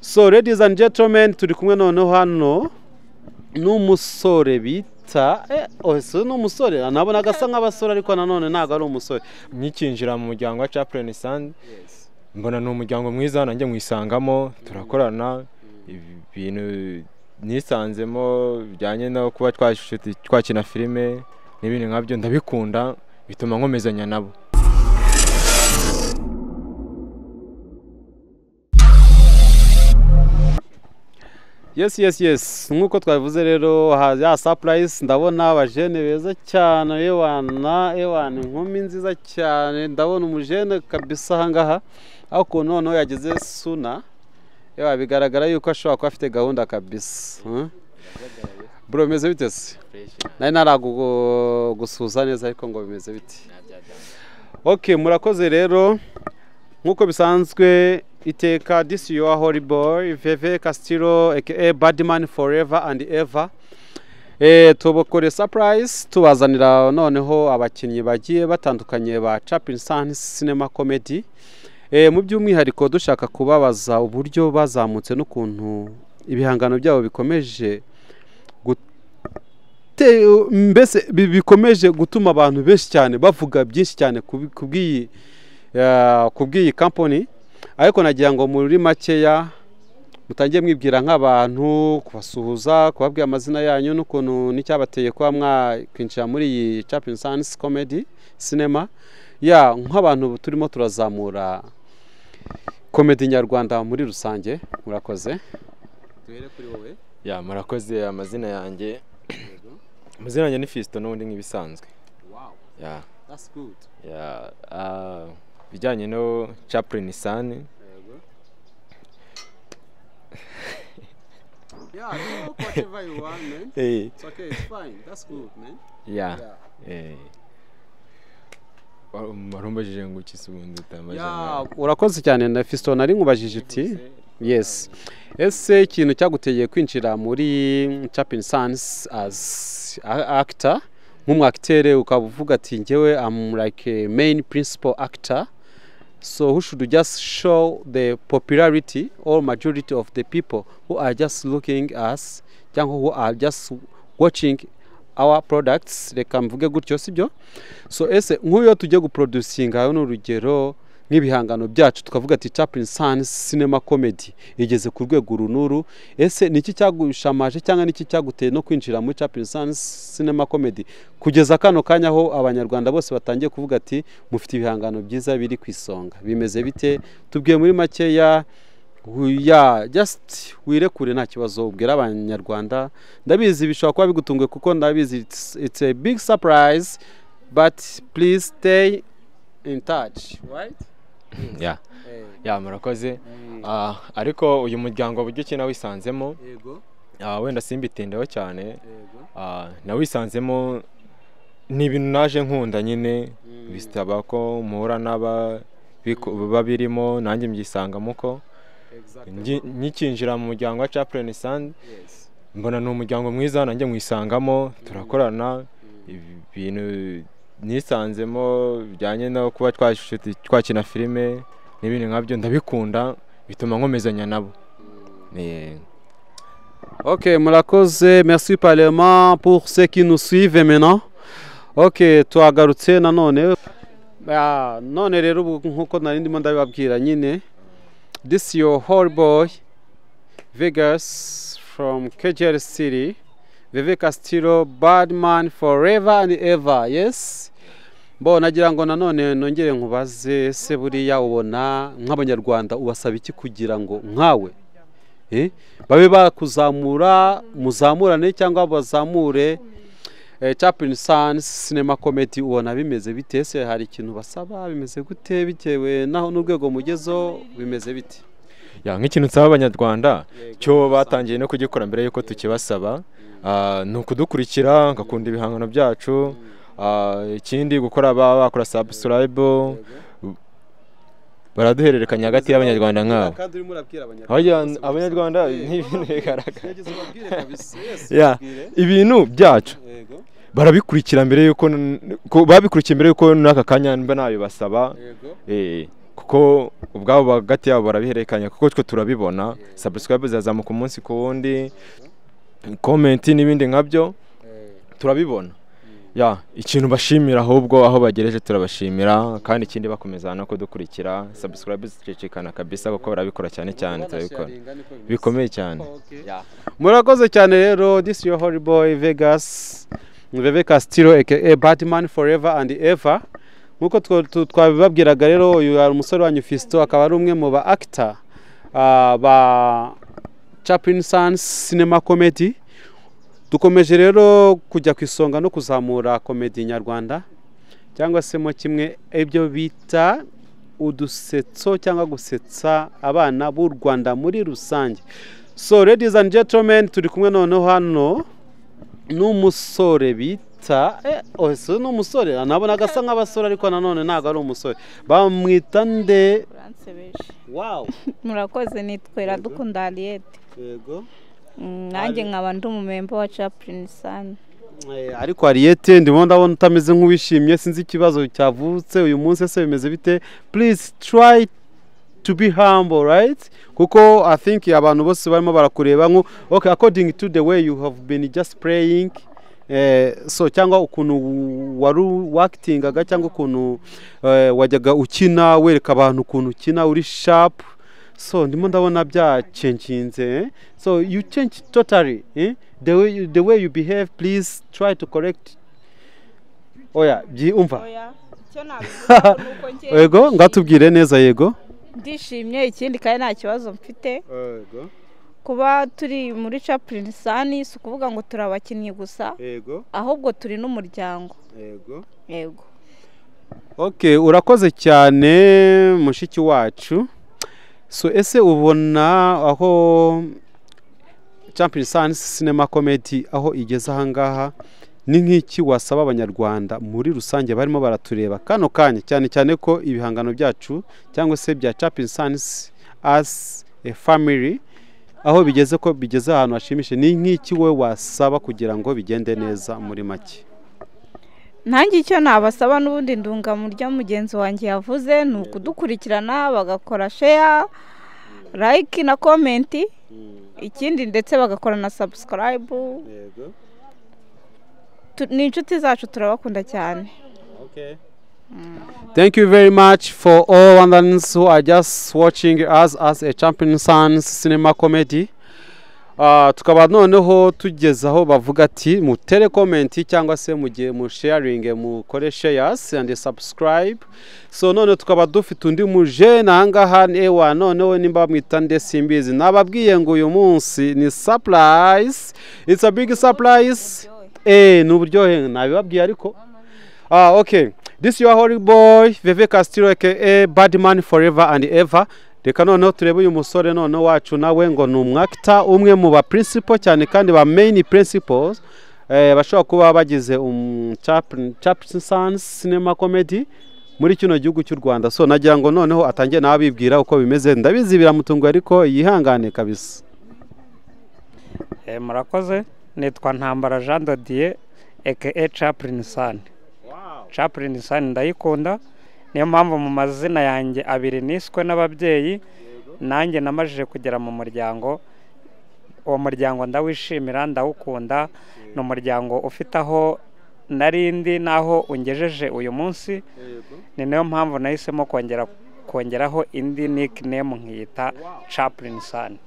So ladies and gentlemen, turi kumwe noneho hano n'umusore bita ese ni umusore, nabona agasa nk'abasore ariko nanone ntabwo ari umusore. Nkikinjira mu muryango wa Chaplain Sons, mbona ni umuryango mwiza, nanjye mwisangamo, turakorana ibintu nisanzemo bijyanye no kuba twakina filime n'ibintu nkabyo, ndabikunda, bituma nkomezanya nabo. Yes, nk'uko twabivuze rero ya surprise, ndabona abajene beza cyane, ewana ewana, inkumi nziza cyane, ndabona umujene kabisa ahangaha, aho ukuntu noneho yageze suna, ewa bigaragara yuko ashobora kuba afite gahunda kabisa. Bro, bimeze bite se? Nari naragusuhuza neza ariko ngo bimeze bite? Okay, murakoze rero, nk'uko bisanzwe iteka, this your holy boy Veve Castillo aka Badman forever and ever. Tubakore surprise, tubazanira noneho abakinnyi bagiye batandukanye ba Chaplain Sons Cinema Comedy. Mu by'umwihariko dushaka kubabaza uburyo bazamutse n'ukuntu ibihangano byabo bikomeje mbese bikomeje gutuma abantu benshi cyane bavuga byinshi cyane kubw'iyi company. Ariko nagira ngo muri makeya mutangiye mwibwira nk'abantu, kubasuhuza, kubabwira amazina yanyu n'ukuntu n'icyabateye kuba mwakwinjira muri iyi Chaplain Sons Comedy Cinema, ya nk'abantu turimo turazamura comedy nyarwanda muri rusange. Murakoze. Duhere kuri wowe. Ya, murakoze. Amazina yanjye ni Fiston n'ubundi nk'ibisanzwe. Wow. Ya. That's good. Ya, bijyanye no Chaplain Sons. Yeah, talk whatever you want, man. Hey. It's okay, it's fine. That's good, man. Yeah. Warumbajije ngo iki ubundi utambaje? Yeah, urakoze cyane na Fiston, nari nkubajije uti yes. Ese ikintu cyaguteye kwinjira muri Chaplain Sons as actor, nk'umwacteur, ukaba uvuga ati njyewe I'm like a main principal actor, so who should just show the popularity or majority of the people who are just looking us cyangwa who are just watching our products, reka mvuge gutyo, sibyo? So ese nk'uyo tujye guproducinga n'urugero nk'ibihangano byacu tukavuga ati Chaplain Sons Cinema Comedy igeze ku rwego runuru, ese niki cyagushamaje cyangwa niki cyaguteye no kwinjira muri Chaplain Sons Cinema Comedy kugeza kano kanya aho abanyarwanda bose batangiye kuvuga ati mufite ibihangano byiza biri ku isonga, bimeze bite? Tubwiye muri make ya just wirekure nta kibazo, ubwira abanyarwanda. Ndabizi bishobora kuba bigutunguye kuko ndabizi it's a big surprise, but please stay in touch, right? Yeah. Ya, murakoze. Ariko uyu muryango buryo ki nawisanzemo, wenda simbitindeho cyane, nawisanzemo ni ibintu naje nkunda nyine, bisaba ko mpura n'ababirimo nanjye mbyisangamo ko nkikinjira mu muryango wa Chaplain Sons, mbona ni umuryango mwiza, nanjye mwisangamo, turakorana ibintu nisanzemo bijyanye no kuba twakina filime n'ibintu nkabyo, ndabikunda, bituma nkomezanya nabo. Ok, murakoze, merci parlement pour ceux qui nous suivent maintenant. Ok, twagarutse nanone. None rero ubu nkuko nari ndimo ndabibabwira nyine, this your whole boy Vegas from KGL City, Veve Castillo, Badman forever and ever. Yes. Bo nagira ngo nanone nongere nkubaze, se buriya ubona nk'abanyarwanda ubasaba iki kugira ngo nkawe babe bakuzamura, muzamurane cyangwa bazamure Chaplain Sons Cinema Comedy, ubona bimeze bite? Se hari ikintu basaba, bimeze gute bitewe naho n'urwego mugezo, bimeze bite? Ya, nk'ikintu nsaba abanyarwanda cyo batangiye no kugikora mbere yuko tukibasaba, ni ukudukurikira, ngakunda ibihangano byacu, ikindi gukora bakora subscribe, baraduhererekanya hagati y'abanyarwanda nkabo. Abanyarwanda n'ibintu bigaragara ibintu byacu barabikurikira mbere yuko babikurikiye mbere yuko n'aka kanya mba nabibasaba. Kuko ubwabo hagati yabo barabihererekanya, kuko twe turabibona, subscribe zizamuka umunsi ku wundi, comment n'ibindi nkabyo turabibona. Ya, ikintu bashimira ahubwo aho bagereje turabashimira, kandi ikindi bakomeza no kudukurikira, subscribe zicicikana kabisa, kuko barabikora cyane cyane, turabikora bikomeye cyane. Murakoze cyane rero. This your holy boy Vegas, Veve Castillo, aka Batman forever and ever. Nkuko twabibabwiraga rero, uyu ari umusore wanyu Fisto, akaba ari umwe mu ba actor ba Chaplin Sons Cinema Comedy. Dukomeje rero kujya ku isonga no kuzamura comedy nyarwanda, cyangwa se mo kimwe ibyo bita udusetso cyangwa gusetsa abana b'u Rwanda muri rusange. So ladies and gentlemen, turi kumwe noneho hano n'umusore bita oh, si ni umusore, nabonaga asa nk'abasore ariko nanone ntabwo ari umusore. Bamwita nde? Uransebeje. Wow. Murakoze, nitwa Iradukunda Ariete. Nanjye nkaba ndi umumember wa Chaplin Son. Ariko Ariete, ndimo ndabona utameze nk'uwishimye, sinzi ikibazo cyavutse uyu munsi. Ese bimeze bite? Please try to be humble, right? Kuko I think abantu bose barimo barakureba nko, okay, according to the way you have been just praying, so cyangwa ukuntu wari wactingaga, cyangwa ukuntu wajyaga ukina, wereka abantu ukuntu ukina uri sharp. So ndimo ndabona byachanginze, eh? So you change totally, eh? The way you behave, please try to correct. Oya, umva. Oya, icyo nabivugaho ni uko njye Yego, ngatubwire neza, yego. Ndishimye, ikindi kandi nta kibazo mfite. Kuba turi muri Chaplin Son si ukuvuga ngo turi abakinnyi gusa, ahubwo turi n'umuryango. Yego. Okay, urakoze cyane mushiki wacu. So ese ubona aho Champion Sons Cinema Comedy aho igeze ahangaha, ni nk'iki wasaba Abanyarwanda muri rusange barimo baratureba kano kanya, cyane cyane ko ibihangano byacu cyangwa se bya Champion Sons as a family aho bigeze, ko bigeze ahantu hashimishije, ni nk'iki wowe wasaba kugira ngo bigende neza muri make? Nanjye icyo nabasaba n'ubundi ndunga mu ryo mugenzi wanjye yavuze, ni ukudukurikirana, bagakora share, like na comment, ikindi ndetse bagakora na subscribe. Ni inshuti zacu, turabakunda cyane. Thank you very much for all Rwandans who are just watching us as a Champion Sons Cinema Comedy. Tukaba noneho tugeze aho bavuga ati mutere comment cyangwa se mugihe mu sharing, mukore shares and subscribe. So none tukaba dufite undi mujene ahangaha, ewa, noneho nimba bamwita nde simbizi. Nababwiye ngo uyu munsi ni surprise, it's a big surprise. Ni uburyohe, nabibabwiye ariko. Ah, okay. This your holy boy, Veve Castillo, aka Badman forever and ever. Reka noneho turebe uyu musore noneho wacu, nawe ngo ni umwactor, umwe mu ba principal cyane kandi ba main principals bashobora kuba bagize Chaplin Sons Cinema Comedy muri kino gihugu cy'u Rwanda. So nagira ngo noneho atangiye nawe abibwira uko bimeze. Ndabizi biramutunguye ariko yihangane kabisa. Murakoze, nitwa Ntambara Jean de Dieu, aka Chaplin Son. Chaplin Son ndayikunda, niyo mpamvu mu mazina yanjye abiri niswe n'ababyeyi, nanjye namajije kugera mu muryango. Uwo muryango ndawishimira, ndawukunda, ni umuryango ufite aho narindi n'aho ungejeje uyu munsi. Ni nayo mpamvu nahisemo kongera kongeraho indi nickname nkiyita Chaplin Son.